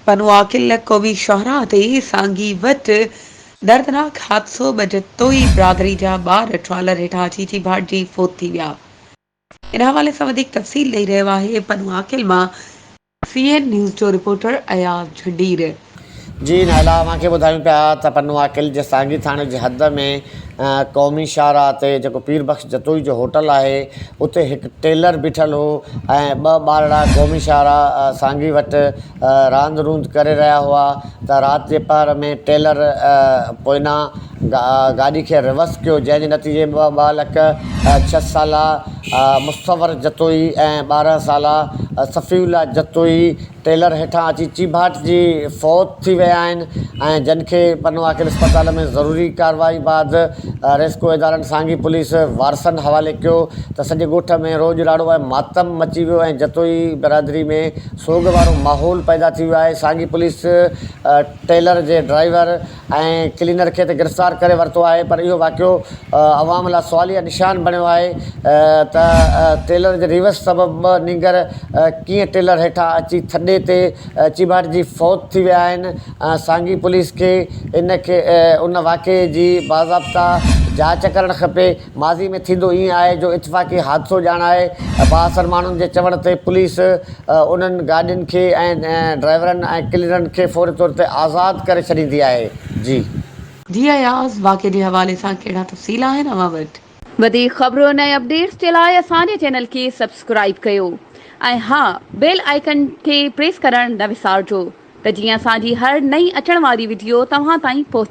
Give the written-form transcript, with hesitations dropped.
پنوعاقل قومي شاهراهه تي سانگي وٽ دردناڪ حادثو، ٻه جتوئي برادري جا ٻار ٽرالر هيٺان اچي چيڀاٽجي فوت ٿي ويا. ان حوالي سان وڌيڪ تفصيل ڏئي رهيو آهي پنوعاقل مان سي اين نيوز جو رپورٽر اياز جهنڊير. جي نائلا اوهان کي ٻڌايون پيا ته پنوعاقل جي سانگي ٿاڻي جي حد ۾ قومي شاهراهه تي جيڪو پير بخش جتوئي جو هوٽل آهي اتي هڪ ٽيلر بيٺل هو ۽ ٻه ٻارڙا قومي شاهراهه سانگي وٽ راند روند ڪري رهيا هئا ته رات جي پهر ۾ ٽيلر پوئنا گاڏي کي ريورس ڪيو جنهن جي نتيجي ۾ ٻه ٻالڪ ڇهه سالا مصور جتوئي ۽ 12 سالا صفي الله جتوئي ٽيلر هيٺان اچي چيڀاٽجي فوت ٿي ويا آهن ۽ جن کي پنوعاقل اسپتال ۾ ضروري ڪارروائي بعد ريسڪو ادارن سانگي پوليس وارثن حوالي ڪيو ته سڄي ڳوٺ ۾ روڄ راڙو ۽ ماتم مچي ويو ۽ جتوئي برادري ۾ سوڳ وارو ماحول پيدا ٿي ويو آهي سانگي پوليس ٽيلر جي ڊرائيور ۽ ڪلينر کي ته گرفتار ڪري ورتو آهي پر اهو واقعو عوام لاء سواليه نشان بڻيو آهي ته ٽيلر جي ريورس سبب ٻه نينگر ڪيئن ٽيلر هيٺان اچي ٿڏي تي چيڀاٽجي فوت ٿي ويا آهن سانگي پوليس کي ان کي ان واقعي جي باضابطا جاچ ڪرڻ کپي. ماضي ۾ ٿيندو ائين آهي جو اتفاقي حادثو ڄاڻائي بااثر ماڻهن جي چوڻ تي پوليس انهن گاڏين کي ۽ ڊرائيورن ۽ ڪلينرن کي فوري طور تي آزاد ڪري ڇڏيندي آهي. جي. جي اياز واقعي جي حوالي سان ڪهڙا تفصيل آهن اوهان وٽ؟ وڌيڪ خبرن ۽ اپڊيٽس جي لاء اسان جي چينل کي سبسڪرائيب ڪيو ۽ ها بيل آئيڪن کي پريس ڪرڻ نه وسارجو ته جيئن اسان جي هر نئين اچڻ واري وڊيو توهان تائين پهچي.